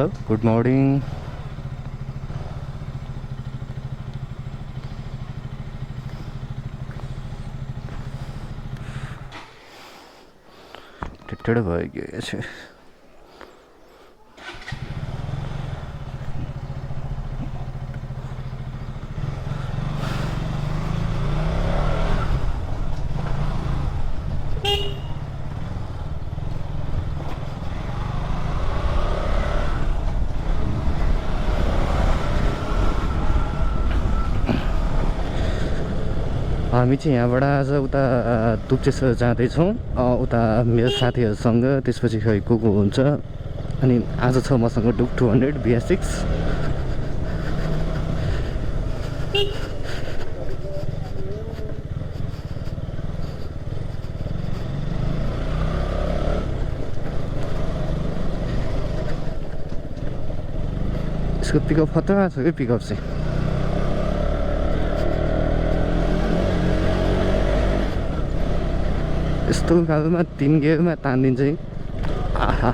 Hello, good morning. Tired भयो के हामी चाहिँ यहाँबाट आज उता तुप्चेसर जाँदैछौँ उता मेरो साथीहरूसँग त्यसपछि खै को हुन्छ अनि आज छ मसँग डुक 200 BS6 यसको पिकअप खतरा छ कि पिकअप चाहिँ यस्तो खालमा 3 गियरमा तानिदिन्छ नि आहा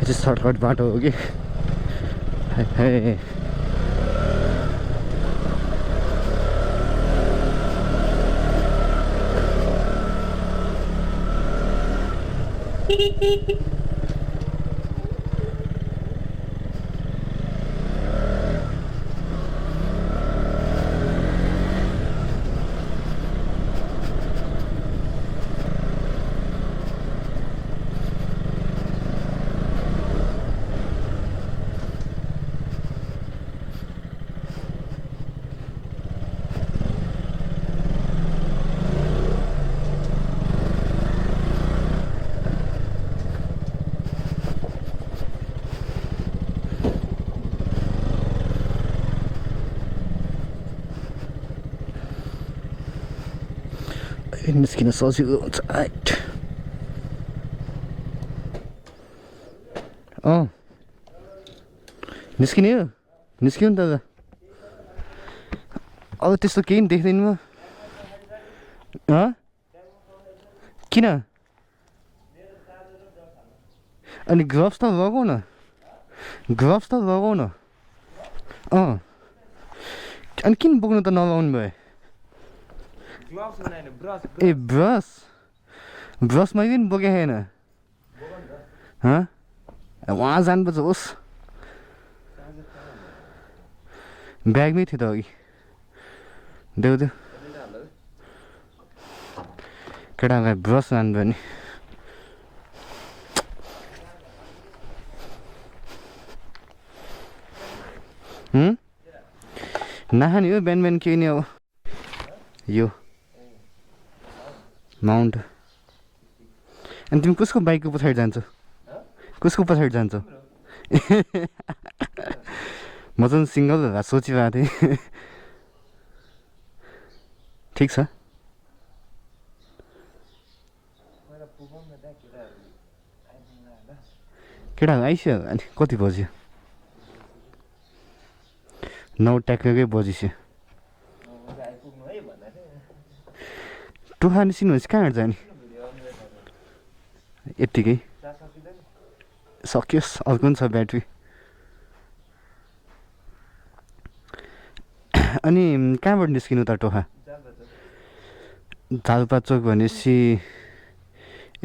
यो चाहिँ सर्टकट बाटो हो कि हे निस्किन सजिलो हुन्छ राइट निस्किने हो निस्क्यो नि त अब त्यस्तो केही नि देख्दैन म किन अनि ग्लोभ्स त लगाऊ न ग्लोभ्स त लगाऊ न अनि किन बोक्नु त नलाउनु भयो ए ब्रस ब्रस मैले पनि बोकेको छैन वहाँ जानुपर्छ होस् ब्यागमै थियो त अघि देऊ देऊ केटालाई ब्रस लानुभयो नि नखाने हो बिहान बिहान केही नि अब यो माउन्ट अनि तिमी कसको बाइकको पछाडि जान्छौ कसको पछाडि जान्छौ म चाहिँ सिङ्गल होला सोचिरहेको थिएँ ठिक छ केटाहरू आइस्यो अनि कति बज्यो 9 ट्याक्कै बजिस्यो टोखा निस्किनु भनेपछि कहाँबाट जाने यत्तिकै सकियोस् अर्को पनि छ ब्याट्री अनि कहाँबाट निस्किनु त टोखा जालपा चोक भनेपछि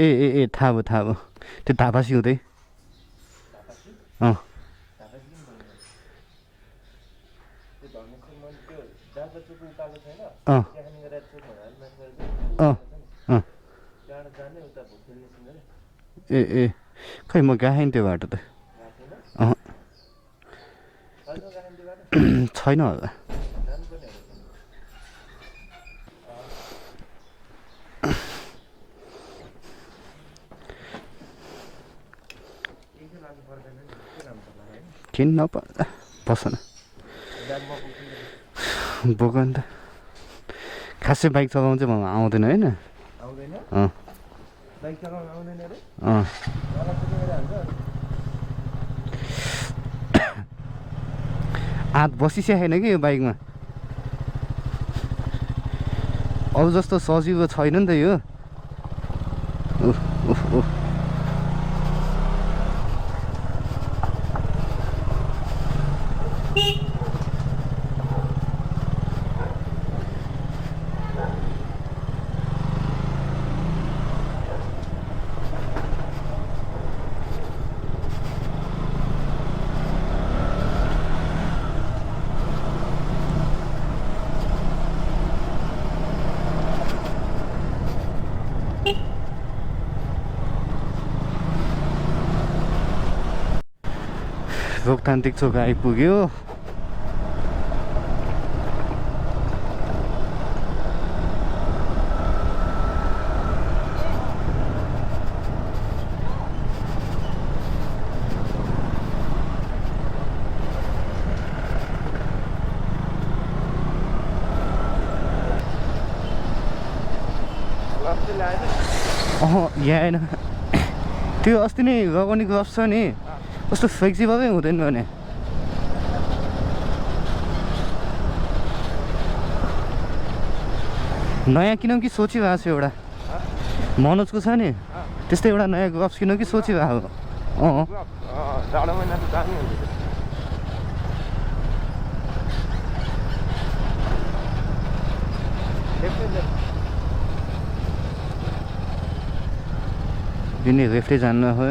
ए ए ए थाहा भयो त्यो धापासी हुँदै ए ए खै म गएँ नि त्यो बाटो त छैन होला किन बस न बोक अन्त खासै बाइक चलाउनु चाहिँ मलाई आउँदैन होइन हात बसिसकेको छैन कि यो बाइकमा अरू जस्तो सजिलो छैन नि त यो लोकतान्त्रिक चोक आइपुग्यो यहाँ होइन त्यो अस्ति नै लगाउने गफ छ नि कस्तो फ्लेक्सिबलै हुँदैन भने नयाँ किनौँ कि सोचिरहेको छु एउटा मनोजको छ नि त्यस्तै एउटा नयाँ ग्लभ्स किनौँ कि सोचिरहेको यिनी लेफ्टै जान्न हो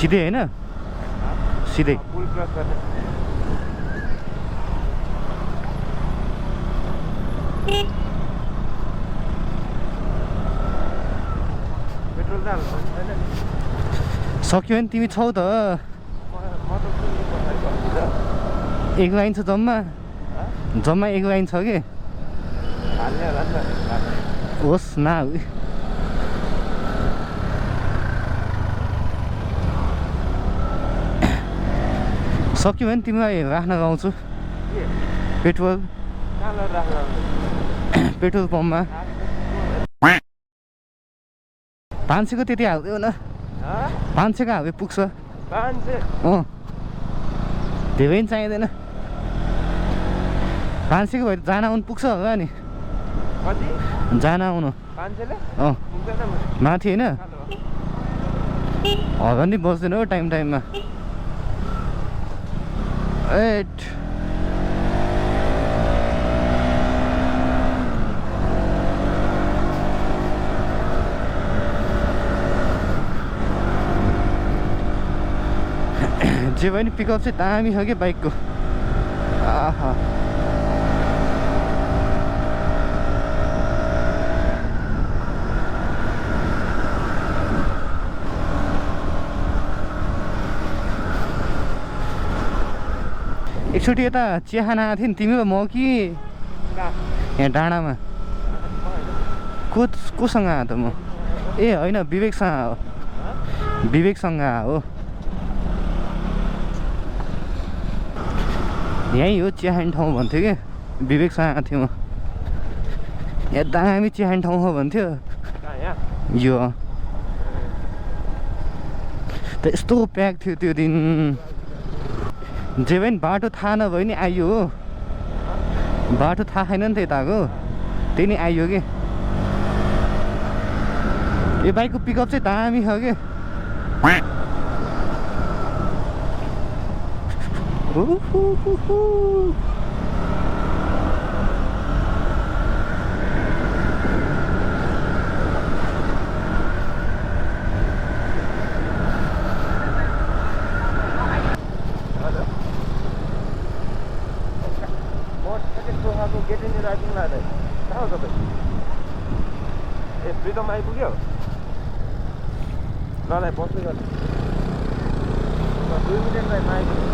सिधै होइन सिधै सक्यो नि तिमी छौ त एक लाइन छ जम्मा एक लाइन छ कि होस् न सक्यो भने तिमीलाई राख्न गाउँछु पेट्रोल पम्पमा 500 को त्यति हाल्दियो न 500 को हाल्यो पुग्छ 500 धेरै पनि चाहिँदैन 500 को भए जान आउनु पुग्छ होला नि जान आउनु 500 ले माथि हैन हर्न नि बज्दैन हो टाइममा एट जे भने पिकअप चाहिँ दामी छ कि बाइकको आहा एकचोटि यता चिया खान आएको थिएँ नि तिमी र म कि यहाँ डाँडामा कोसँग आएको त म ए होइन विवेकसँग हो यहीँ हो चिया खाने ठाउँ भन्थ्यो कि विवेकसँग आएको थिएँ म यहाँ दामी चिया खाने ठाउँ हो भन्थ्यो यो त यस्तो प्याक थियो त्यो दिन जे पनि बाटो थाहा नभए नि आइयो हो बाटो थाहा छैन नि त यताको त्यही नै आइयो कि यो बाइकको पिकअप चाहिँ दामी छ कि प्रितम आइपुग्यो नलाई बस्दै गर्नु 2 मिनटलाई आइपुग्यो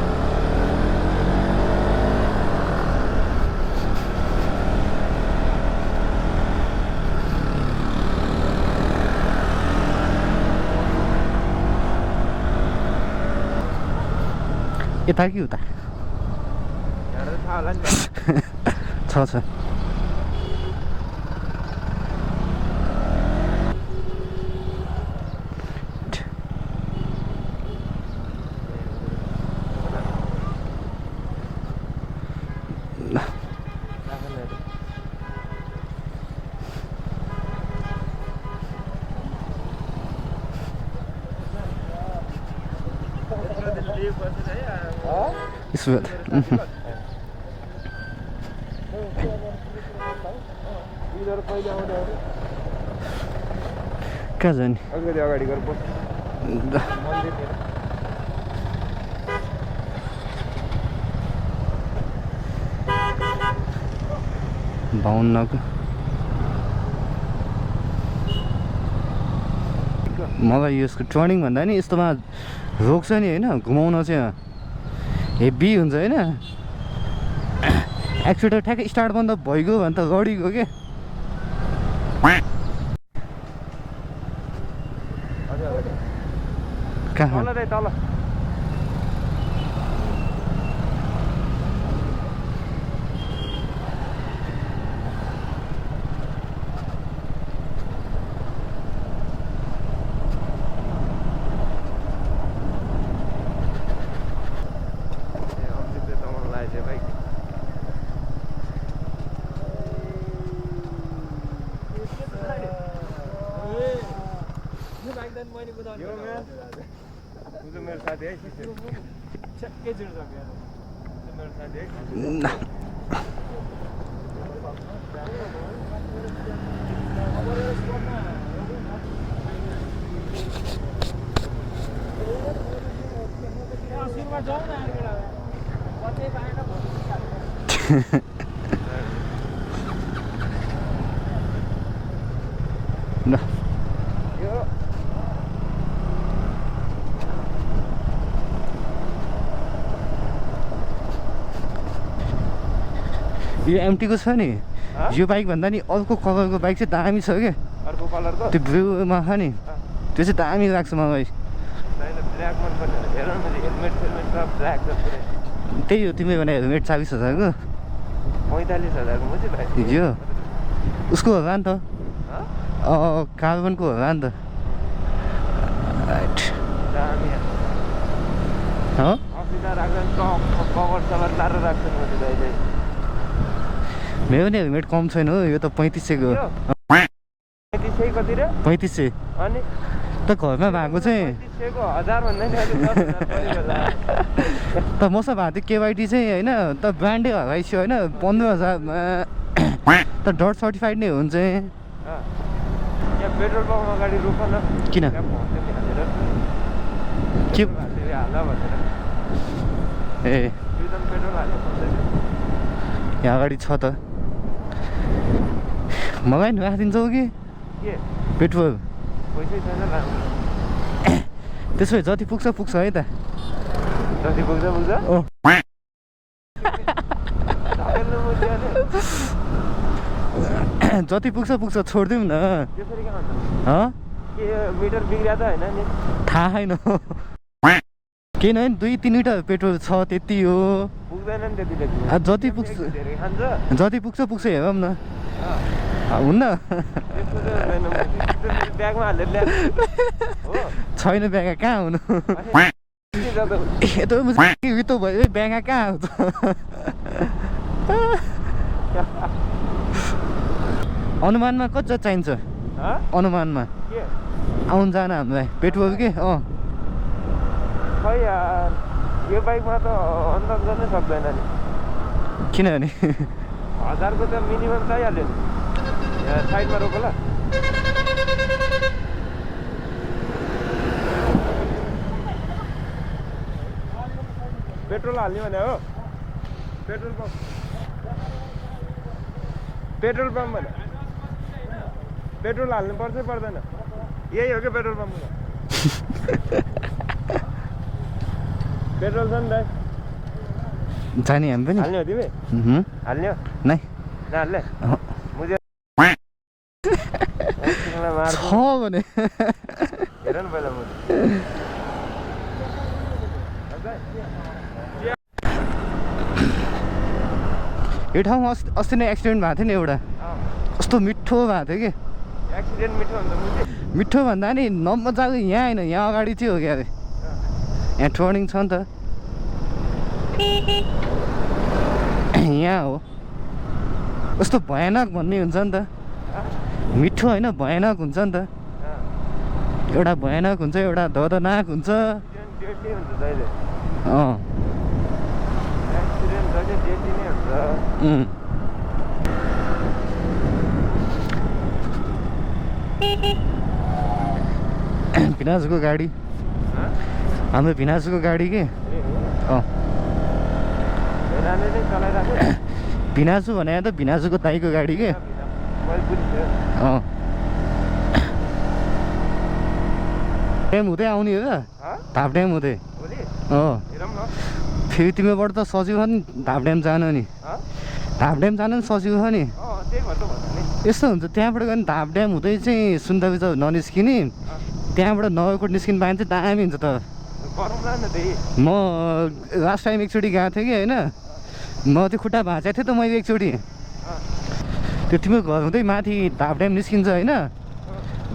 यता कि उता यहाँ थाहा होला नि छ It's कहाँ जाने अगाडि गएर बस 52 को मलाई यसको टर्निङ भन्दा नि यस्तोमा रोक्छ नि हैन घुमाउन चाहिँ हेभी हुन्छ हैन एक्सिलेटर ठ्याक्कै स्टार्ट बन्द भइगयो भने त गडिगयो के कहाँ तल मेरो साथी है छक्कै चिडिसक्यो मेरो साथी है यो एमटी को छ नि यो बाइक भन्दा नि अर्को कलरको बाइक चाहिँ दामी छ के अर्को कलरको त्यो ब्लूमा छ नि त्यो चाहिँ दामी लाग्छ मलाई ब्ल्याक मन पर्छ हेर न हेलमेट सब ब्ल्याक छ पुरै त्यही हो तिमीले भने हेलमेट 40,000 को 45,000 को मुझे भाइ यो उसको होला नि त कार्बनको होला नि त दामी अफिसर राख्छन् कभर सभर लाएर राख्छन् मुझे भाइले मेरो नि हेलमेट कम छैन हो यो त 3500 को 3500 कति रे 3500 अनि त घरमा भएको चाहिँ 3500 को 1000 भन्दै नि अलि 10,000 त मसँग भएको थियो केवाइटी चाहिँ हैन त ब्रान्डै हराइसक्यो हैन 15,000 त डट सर्टिफाइड नै हुन्छ यहाँ पेट्रोल पम्प अगाडि रोक न किन के हाल्ला भनेर ए एकदम पेट्रोल हाल्नु पर्दैन यहाँ अगाडि छ त मगाइ नि राखिदिन्छौ कि के पेट्रोल पैसै छैन लानु त्यसो भए जति पुग्छ पुग्छ है त जति पुग्छ जति पुग्छ पुग्छ छोडिदिउँ न त्यसरी कहाँ हुन्छ के मिटर बिग्रिया त हैन नि थाहा छैन केही नभए 2-3 लिटर पेट्रोल छ त्यति हो पुग्दैन नि त्यतिले जति पुग्छ जति पुग्छ पुग्छ हेरौँ न हुन्न ब्यागमा हालेर ल्याएर छैन ब्यागा कहाँ हुनु यतो भयो ब्यागा कहाँ आउँछ अनुमानमा कति चाहिन्छ अनुमानमा आउनु जान हामीलाई पेट्रोल के खै यार यो बाइकमा त अन्दाज गर्नै सक्दैन नि किनभने 1000 को त मिनिमम चाहिहाल्यो नि यहाँ साइडमा रोक ल पेट्रोल हाल्ने भने हो पेट्रोल पम्प भने पेट्रोल हाल्नु पर्छ पर्दैन यही हो क्या पेट्रोल पम्पमा पेट्रोल छ नि दाइ जाने हामी पनि हाल्ने हो तिमी हाल्ने हो नै नहाल्ने मुझे छ भने हेर न पहिला म यो ठाउँमा अस्ति नै एक्सिडेन्ट भएको थियो नि एउटा कस्तो मिठो भएको थियो कि एक्सिडेन्ट मिठो हुन्छ मुझे मिठो भन्दा नि नमजाको यहाँ होइन यहाँ अगाडि चाहिँ हो क्या अरे यहाँ टर्निङ छ नि त यहाँ हो कस्तो भयानक भन्ने हुन्छ नि त मिठो होइन भयानक हुन्छ नि त एउटा भयानक हुन्छ एउटा दर्दनाक हुन्छ डेडली हुन्छ जहिले अँ एक्सिडेन्ट जहिले डेडली नै हुन्छ भिनाजुको गाडी हाम्रो भिनाजुको गाडी के अँ नै चलाइरहेको भिनाजु भने त भिनाजुको दाइको गाडी के अँ ड्याम हुँदै आउने हो त धाप ड्याम हुँदै अँ फेरि तिमीबाट त सजिलो छ नि धाप ड्याम जानु नि धाप ड्याम जानु नि सजिलो छ नि यस्तो हुन्छ त्यहाँबाट गयो भने धाप ड्याम हुँदै चाहिँ सुन्दरबिज ननिस्किने त्यहाँबाट नगरकोट निस्किनु पायो भने चाहिँ दामी हुन्छ त म लास्ट टाइम एकचोटि गएको थिएँ कि होइन म त्यो खुट्टा भाँचेको थिएँ त मैले एकचोटि त्यो तिम्रो घर हुँदै माथि धाप ड्याम निस्किन्छ होइन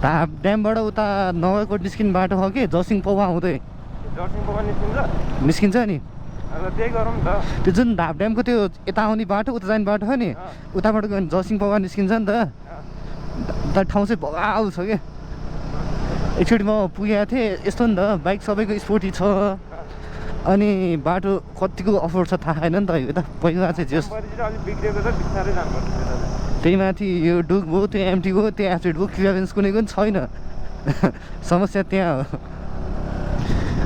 धाप ड्यामबाट उता नगरकोट निस्किने बाटो हो कि जसिङ पौवा हुँदै निस्किन्छ नि त्यही गरौँ त त्यो जुन धाप ड्यामको त्यो यता आउने बाटो उता जाने बाटो हो नि उताबाट गयो भने जसिङ पौवा निस्किन्छ नि त ठाउँ चाहिँ भगाउ छ क्या एकचोटि म पुगेको थिएँ यस्तो नि त बाइक सबैको स्पोर्टी छ अनि बाटो कतिको अफोर्ड छ थाहा छैन नि त यो त पहिला चाहिँ जस त्यही माथि यो डुक भयो त्यो एमटी भयो त्यो एसिड भयो क्लियरेन्स कुनै पनि छैन समस्या त्यहाँ हो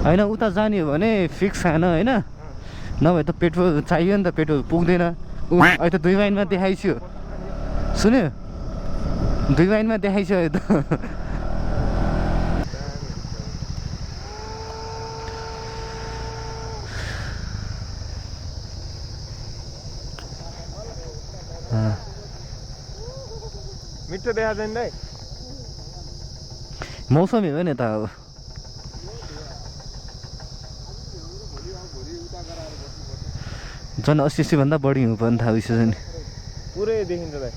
होइन उता जाने हो भने फिक्स खान होइन नभए त पेट्रोल चाहियो नि त पेट्रोल पुग्दैन अहिले त 2 लाइनमा देखाइछु सुन्यो 2 लाइनमा देखाइछु अहिले त मिठो देखा छैन दाइ मौसम हो नि त अब झन् 80 भन्दा बढी हुनु पर्ने थाहा भइसक्यो नि पुरै देखिन्छ दाइ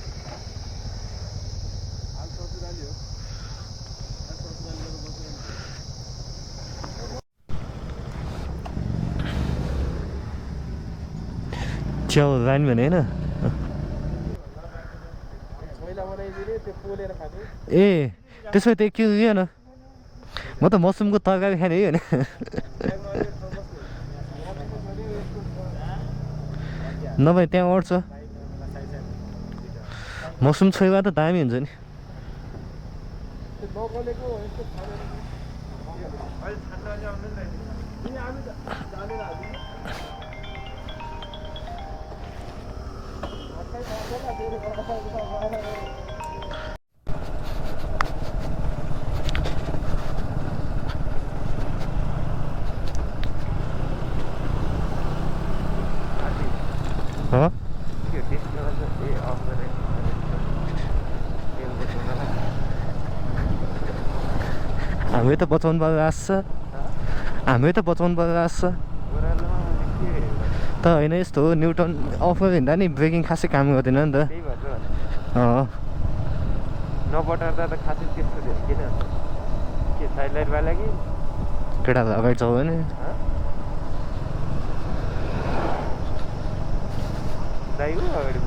च्याउ लाइन भने होइन ए त्यसो भए त के उयो न म त मसरुमको तरकारी खाने है होइन नभए त्यहाँ अट्छ मसरुम छोइवा त दामी हुन्छ नि हामी त बचाउनु पर्ने लाग्छ हामी त बचाउनु पर्ने लाग्छ त होइन यस्तो हो न्युटन अफर हिँड्दा नि ब्रेकिङ खासै काम गर्दैन नि त नबटार्दा त खासै त्यस्तो किन के साइड लाइट भए कि केटाहरू अगाडि छ भने दाइ हो अगाडि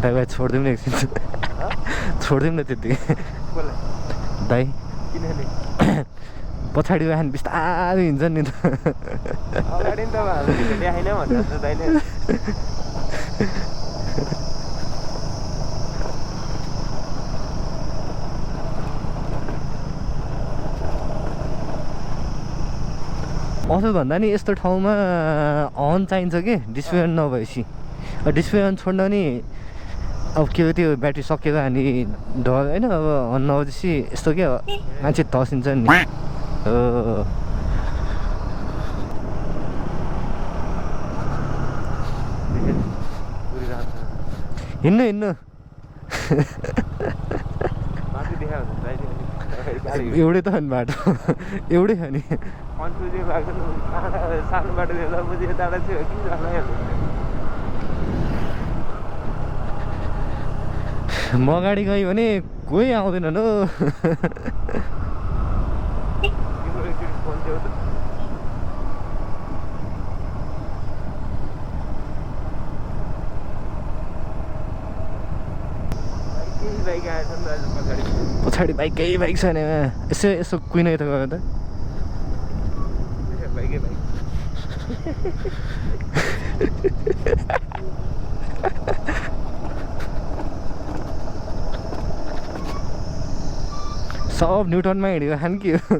दाइ छोडिदिउँ न एकछिन छोडिदिउँ न त्यतिकै दाइ किनभने पछाडि वाहन बिस्तारै हिँड्छ नि त अगाडि नि त हामीले देखाइन भन्छ दाइले असल भन्दा नि यस्तो ठाउँमा हर्न चाहिन्छ कि डिस्प्ले नभएपछि डिस्प्ले छोड्न नि अब के हो त्यो ब्याट्री सकिएर अनि डर होइन अब नआउँदैछ यस्तो क्या मान्छे तसिन्छ नि हिँड्नु हिँड्नु एउटै त हो नि बाटो एउटै हो नि सानो बाटो टाढा थियो कि म अगाडि गएँ भने कोही आउँदैनन् हो पछाडि बाइक केही बाइक छैन यसो यसो कुनै त गयो त सब न्युटनमा हिँडेको खान के हो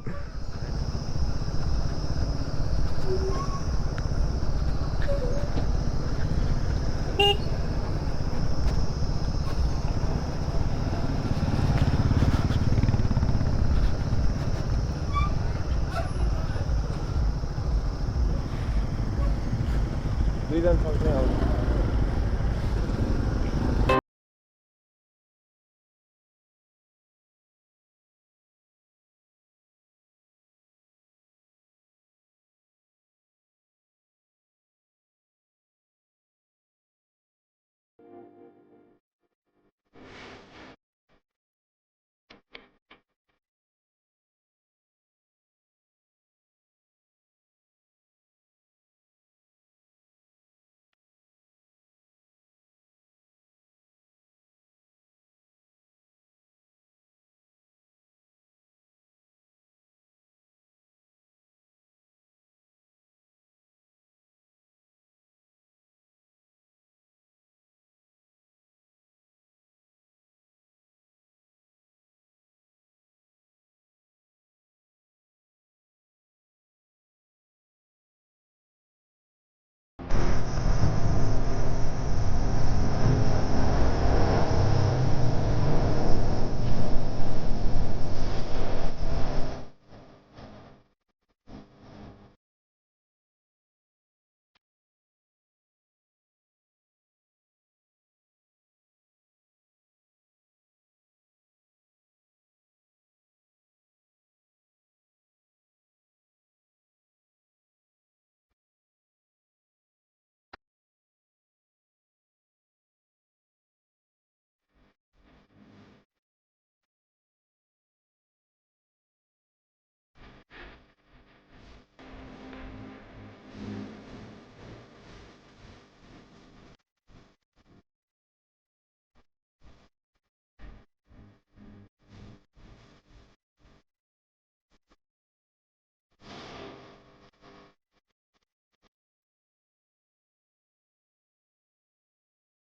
दुईजना सँगसँगै आउनु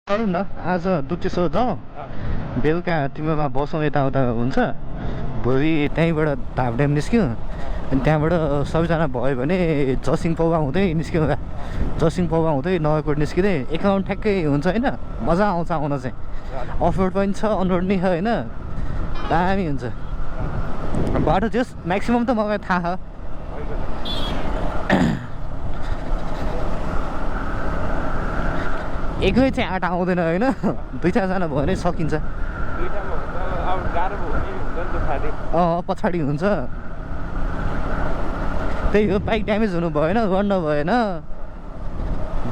गरौँ न आज दुधेश्वर जाउँ बेलुका तिम्रोमा बसौँ यताउता हुन्छ भोलि त्यहीँबाट धापड्याम निस्क्यौँ अनि त्यहाँबाट सबैजना भयो भने जसिङ पौवा हुँदै निस्क्यौँ जसिङ पौवा हुँदै नगरकोट निस्किँदै एकाउन्ट ठ्याक्कै हुन्छ होइन मजा आउँछ आउन चाहिँ अफरोड पनि छ अनरोड नि छ होइन दामी हुन्छ बाटो जस म्याक्सिमम् त मलाई थाहा छ एकै चाहिँ आँटा आउँदैन होइन दुई चारजना भयो भने सकिन्छ पछाडि हुन्छ त्यही हो बाइक ड्यामेज हुनु भएन गर्नु भएन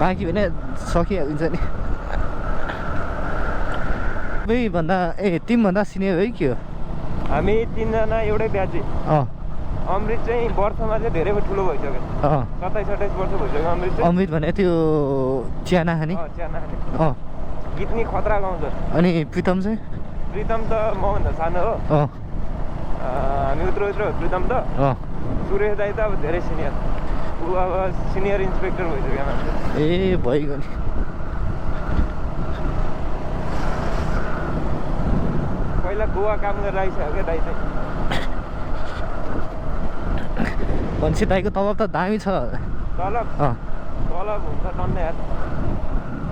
बाँकी भने सकिहालिन्छ नि सबैभन्दा तिमीभन्दा सिनियर है के हो हामी तिनजना एउटै ब्याच अमृत चाहिँ वर्षमा चाहिँ धेरै ठुलो भइसक्यो 27-28 वर्ष भइसक्यो अमृत अमृत भने त्यो च्याना खाने गीत नि खतरा गाउँछ अनि प्रितम चाहिँ प्रितम त मभन्दा सानो हो हामी उत्रो प्रितम त सुरेश दाई त अब धेरै सिनियर ऊ अब सिनियर इन्सपेक्टर भइसक्यो मान्छे ए भइगयो नि पहिला गोवा काम गरेर आइसक्यो क्या दाई चाहिँ भनेपछि दाइको तलब त दामी छ तलब हुन्छ टन्ने यार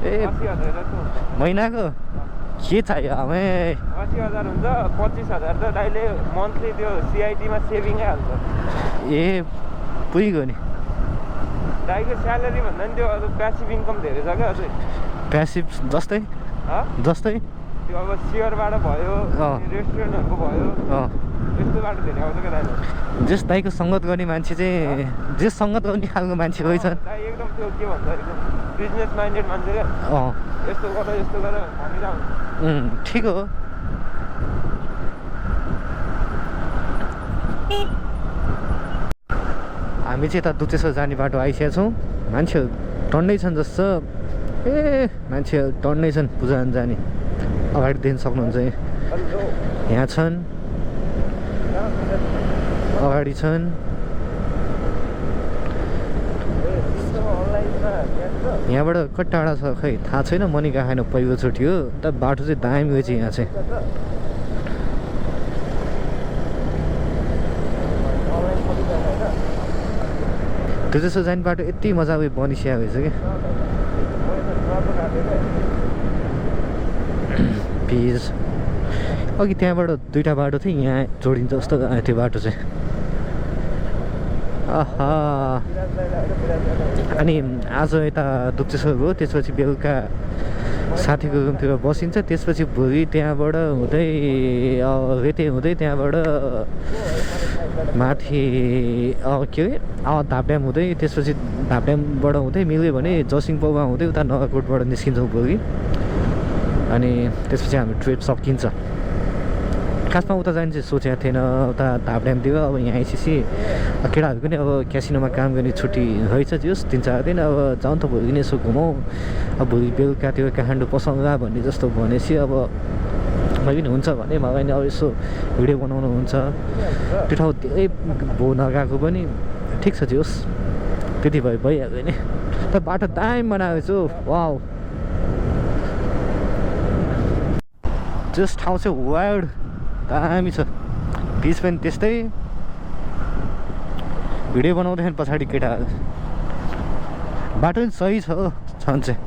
ए 80,000 महिनाको के चाहियो हमे 80,000 हुन्छ 25,000 त दाइले मन्थली त्यो सिआइटीमा सेभिङै हाल्छ ए पुगिगयो नि दाइको स्यालेरी भन्दा नि त्यो अझ प्यासिभ इन्कम धेरै छ क्या अझै प्यासिभ जस्तै त्यो अब सेयरबाट भयो रेस्टुरेन्टहरूको भयो यस्तोबाट धेरै आउँछ क्या दाइले जस दाइको सङ्गत गर्ने मान्छे चाहिँ जे सङ्गत गर्ने खालको मान्छे होइ छ दाइ एकदम त्यो के भन्छ एकदम बिजनेस माइन्डेड मान्छे क्या यस्तो गर भनिरहन्छ ठिक हो हामी चाहिँ यता दुधेश्वर जाने बाटो आइसकेका छौँ मान्छेहरू टन्नै छन् जस्तो मान्छेहरू टन्नै छन् पूजा जाने अगाडि देख्न सक्नुहुन्छ यहाँ छन् अगाडि छन् यहाँबाट कति टाढा छ खै थाहा छैन मनी गएको छैन पहिलोचोटि हो त बाटो चाहिँ दामी हो चाहिँ यहाँ चाहिँ त्यो जस्तो जाने बाटो यति मजाले बनिसिया भएछ कि प्लिज अघि त्यहाँबाट दुईवटा बाटो थियो यहाँ जोडिन्छ जस्तो त्यो बाटो चाहिँ आहा अनि आज यता दुप्चेश्वर हो त्यसपछि बेलुका साथीको रुमतिर बसिन्छ त्यसपछि भोलि त्यहाँबाट हुँदै रेते हुँदै त्यहाँबाट माथि के अरे धापड्याम हुँदै त्यसपछि धापड्यामबाट हुँदै मिल्यो भने जसिङपौवा हुँदै उता नगरकोटबाट निस्किन्छौँ भोलि अनि त्यसपछि हाम्रो ट्रिप सकिन्छ खासमा उता जाने चाहिँ सोचेको थिएन उता धापड्यामतिर अब यहाँ आइसिसी केटाहरू पनि अब क्यासिनोमा काम गर्ने छुट्टी रहेछ जोस् 3-4 दिन अब जाउँ त भोलि नै यसो घुमौँ अब भोलि बेलुकातिर काठमाडौँ पसाउँला भन्ने जस्तो भनेपछि अब मलाई पनि हुन्छ भने मलाई पनि अब यसो भिडियो बनाउनु हुन्छ त्यो ठाउँ धेरै भो नगएको पनि ठिक छ जोस् त्यति भए भइहाल्यो नि तर बाटो दामी बनाएको छु वाउ जस ठाउँ चाहिँ वाइड दामी छ पिच पनि त्यस्तै भिडियो बनाउँदाखेरि पछाडि केटाहरू बाटो पनि सही छ छन् चाहिँ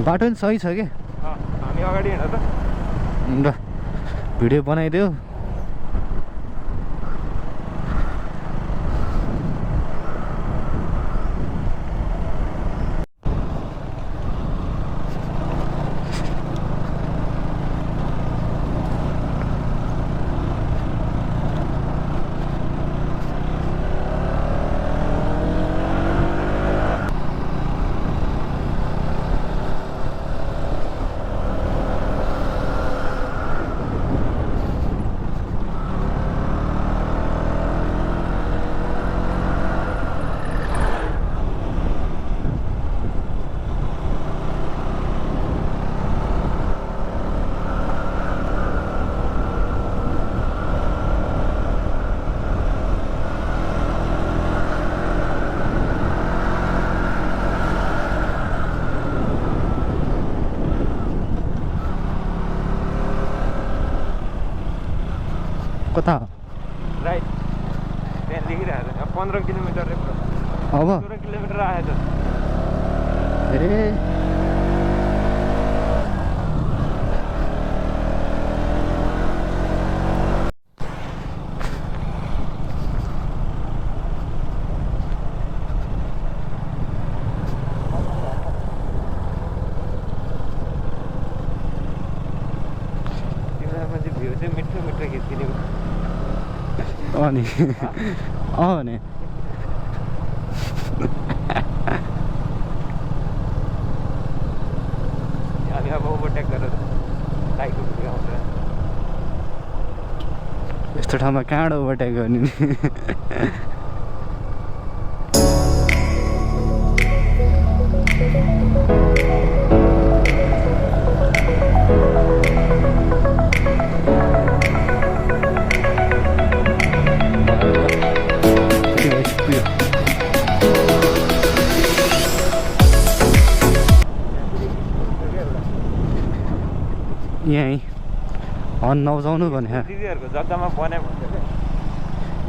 बाटो पनि सही छ कि हामी अगाडि हिँड त ल भिडियो बनाइदेऊ कता राइट त्यहाँ लेखिरहेको छ 15 किलोमिटर अब 16 किलोमिटर आएछ ए अनि भने अनि अब ओभरटेक गरेर बाइकको भिडियो आउँछ यस्तो ठाउँमा कहाँबाट ओभरटेक गर्ने नि यहीँ हन नबजाउनु भने दिदीहरूको जग्गामा बनायो भन्छ क्या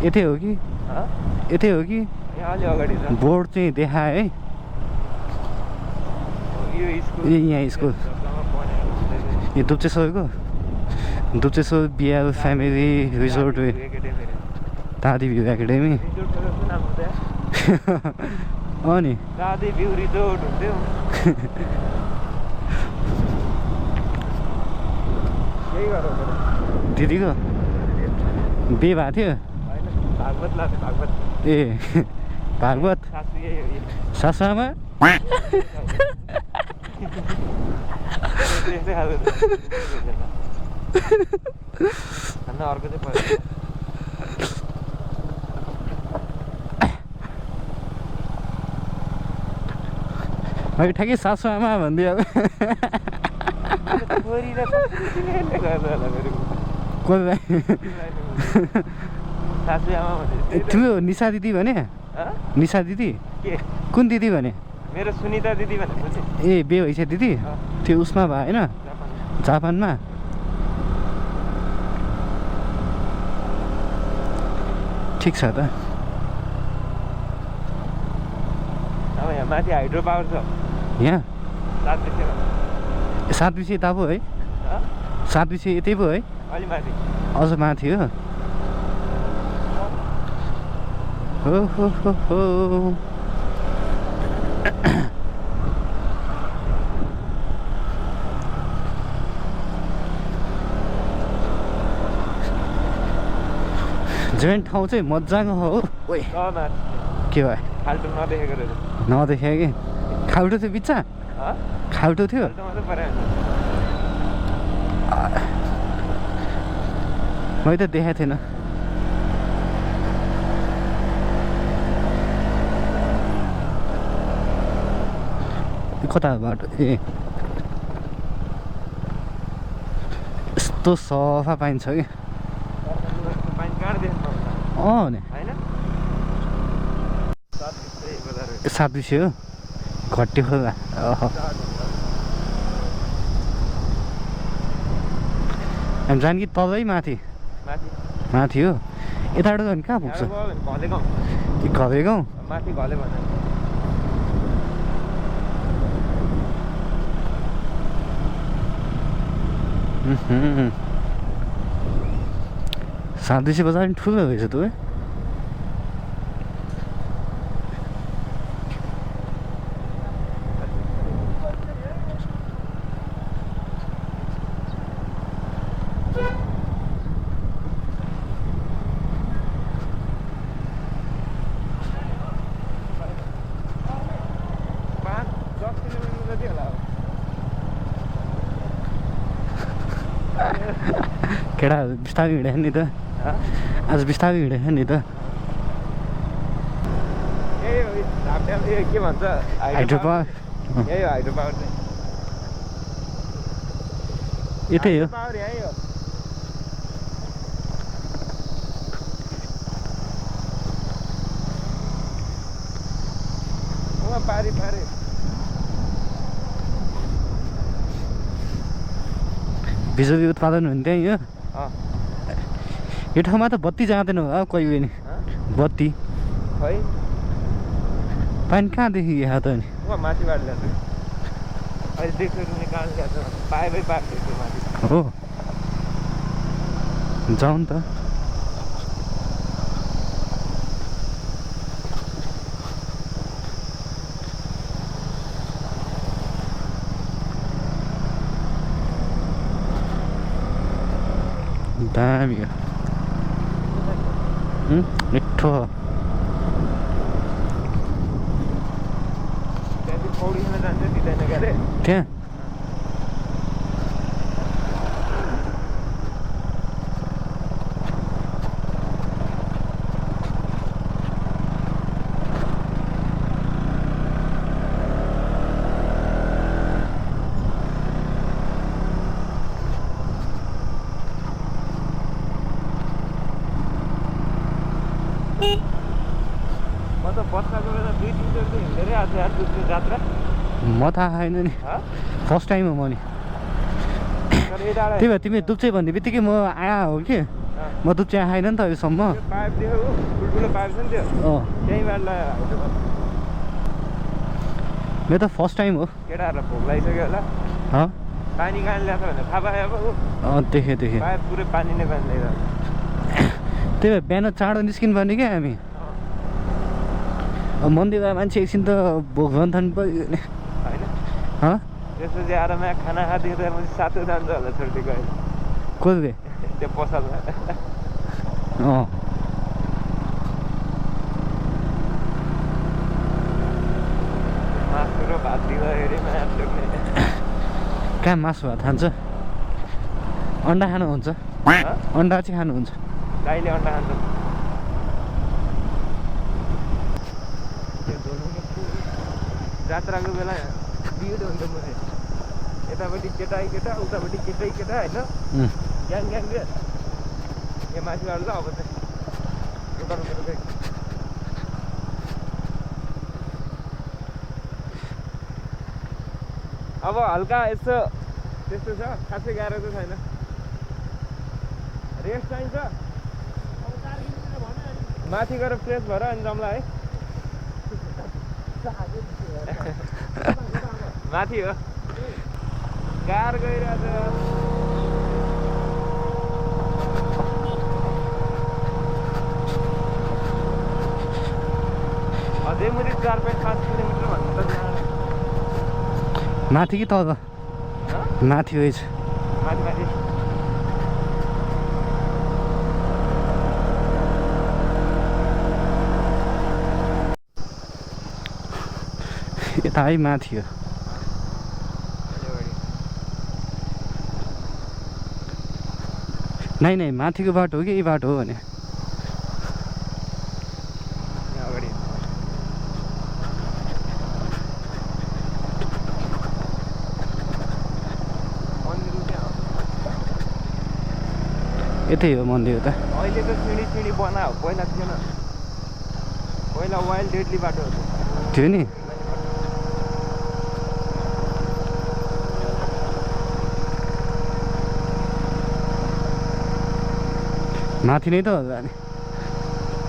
यतै हो कि यतै हो कि यहाँ अलि अगाडि छ बोर्ड चाहिँ देखाए है यो स्कुल ए यहाँ स्कुल जग्गामा यो दुप्चेश्वरको दुप्चेश्वर बिएल फ्यामिली रिजोर्ट दादी भ्यू एकाडेमी नि दादी भ्यू रिजोर्ट हुन्थ्यो यही गरौँ दिदीको बे भएको थियो भागवत लाग्यो भागवत ए भागवत सासु यही हो सासुआमा त्यस्तै खालको खाना अर्को चाहिँ पर्यो मैले ठ्याक्कै सासुआमा भनिदियो अब छोरीले गर्दा होला मेरो कसलाई सासु आमा भने तिम्रो निशा दिदी भने निशा दिदी के कुन दिदी भने मेरो सुनिता दिदी भनेको चाहिँ ए बे भइसक्यो दिदी त्यो उसमा भयो होइन जापानमा ठिक छ त अब यहाँ माथि हाइड्रो पावर छ यहाँ 7 विषयमा 7 विषय यता पो है 7 विषय यतै पो है अलि माथि अझ माथि हो हो जोइन्ट ठाउँ चाहिँ मजाको हो ओइ के भयो फाल्टो नदेखेको रहेछ नदेखेँ कि खाल्टो थियो बिच्चा खाल्टो थियो मात्रै पऱ्यो मैले त देखाएको थिएन कता बाटो ए यस्तो सफा पाइन्छ कि नि सात विषय हो घट्टी खोला हामी जाने कि तलै माथि माथि हो यताबाट गयो भने कहाँ पुग्छ घले गाउँ माथि घले भन्दा 700 बजार नि ठुलो रहेछ त है केटा बिस्तारै हिँडेछ नि त आज बिस्तारै हिँडेछ नि त के भन्छ हाइड्रो पावर यही हो हाइड्रो पावर चाहिँ यतै हो पावर यही हो पारी पारी बिजुली उत्पादन हुने त्यही हो यो ठाउँमा त बत्ती जाँदैन होला कोही पनि बत्ती खै पानी कहाँदेखि यहाँ त नि माथिबाट ल्याएको अहिले देख्छु कहाँ ल्याएको पाएरै पाएको माथि हो जाउँ नि त दामी हो मिठो त्यहाँ म थाहा छैन नि फर्स्ट टाइम हो म नि त्यही भएर तिमी दुप्चे भन्ने बित्तिकै म आया हो कि म दुप्चे आएन नि त अहिलेसम्म मेरो त फर्स्ट टाइम हो केटाहरूलाई भोक लागिसक्यो होला पानी कहाँ ल्याएको भने थाहा पायो अब देखेँ पायो पुरै पानी नै पानी ल्याइरहेको त्यही भएर बिहान चाँडो निस्किनु पर्ने क्या हामी मन्दिरमा मान्छे एकछिन त भोक भन्थ्यो नि होइन त्यसपछि आएर यहाँ खाना खाँदिँदा सातो जान्छ होला छोडिदिएको अहिले कोही त्यो पसलमा मासु र भात दिँदाखेरि माया पुग्ने कहाँ मासु भात खान्छ अन्डा खानुहुन्छ अन्डा चाहिँ खानुहुन्छ गाईले अन्डा खान्छ जात्राको बेला भिड हुन्छ म यतापट्टि केटा उतापट्टि केटा होइन ग्याङ रे यहाँ माथिबाट ल अब चाहिँ उता अब हल्का यसो त्यस्तो छ खासै गाह्रो चाहिँ छैन रेस्ट चाहिन्छ माथि गएर फ्रेस भएर अनि जम्ला है माथि हो कार गइरहेछ अझै मुनि 4.5 किलोमिटर भन्नु त माथि कि तल माथि होइन माथि यता है माथि हो नै माथिको बाटो हो कि यही बाटो हो भने यतै हो मन्दिर त अहिले त सिँढी बना हो पहिला थिएन पहिला वाइल्ड डेडली बाटो थियो नि माथि नै त होला नि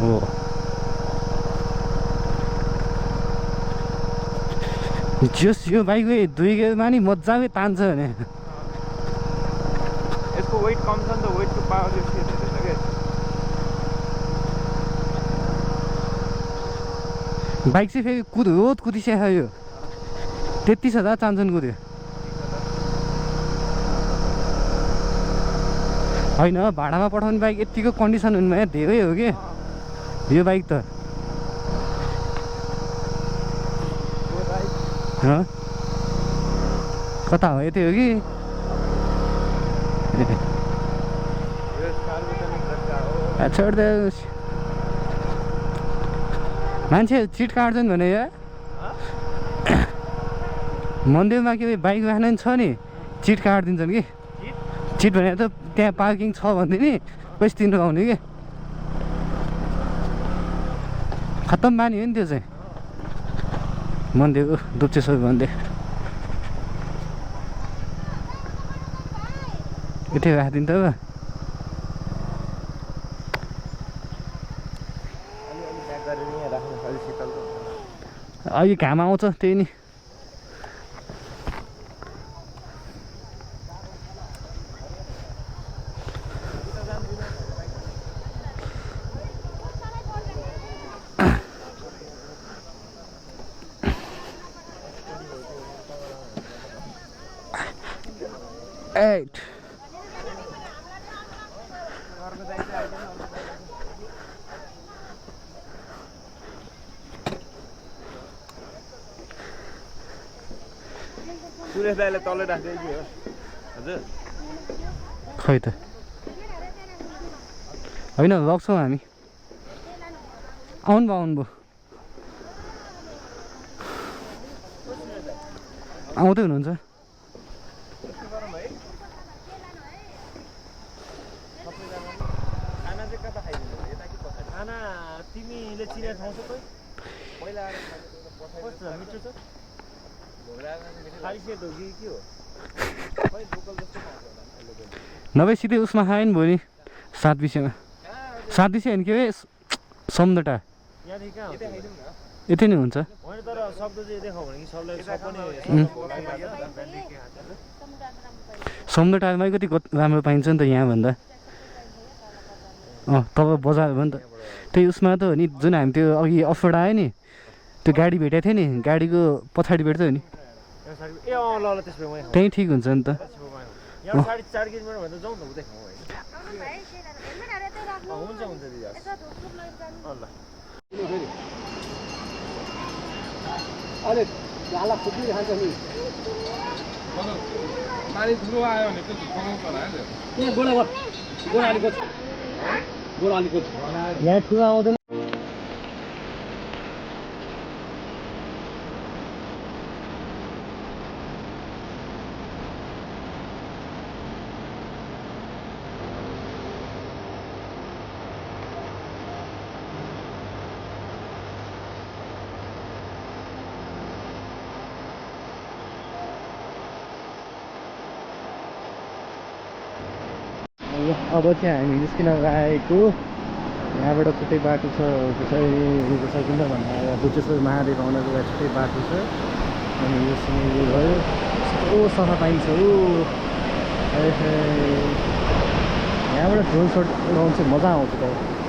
हो जस यो बाइक 2 गियरमा नि मजाले तान्छ भने यसको वेट कम छ नि त वेटको पावर चाहिँ धेरै छ क्या बाइक चाहिँ फेरि रोज कुदिसकेको यो 33,000 चान्सन कुद्यो होइन भाडामा पठाउने बाइक यतिको कन्डिसन हुनुमा धेरै हो कि यो बाइक त कता हो यतै हो कि छोड्दै मान्छे चिट काट्छन् भने या मन्दिरमा के बाइक राख्ने छ नि चिट काटिदिन्छन् कि चिट भने त त्यहाँ पार्किङ छ भन्दै नि पैसा तिर्नु आउने कि खत्तम बानी हो नि त्यो चाहिँ मन्दिरको दुप्चेश्वर भन्दै यतै राखिदिनु त अहिले घाम आउँछ त्यही नि सुरेश दाइले तलै राख्दै के हो हजुर खै त होइन लग्छौँ हामी आउनु भयो आउँदै हुनुहुन्छ खाना तिमीले चिनेर ठाउँ छ कोही पहिला कस्तो मिठो छ नभए सिधै उसमा खायो नि भोलि 7 विषयमा 7 विषय होइन के समुद्रटा यति नै हुन्छ समुद्र टारमा कति राम्रो पाइन्छ नि त यहाँभन्दा तब बजार हो नि त त्यही उसमा त हो नि जुन हामी त्यो अघि अफरोड आयो नि त्यो गाडी भेटेको थियो नि गाडीको पछाडि भेट्थ्यो नि त्यहीँ ठिक हुन्छ नि त पानी ठुलो आयो भने त पकाउँछ होला यहाँ ठुलो आउँदैन अब चाहिँ हामी निस्किन आएको यहाँबाट छुट्टै बाटो छ सकिन्छ भन्दा बुद्धेश्वर महादेव आउनको लागि छुट्टै बाटो छ अनि यो सिँगै भयो यस्तो सफा पाइन्छ हो यहाँबाट ड्रोन सट उडाउनु चाहिँ मजा आउँछ त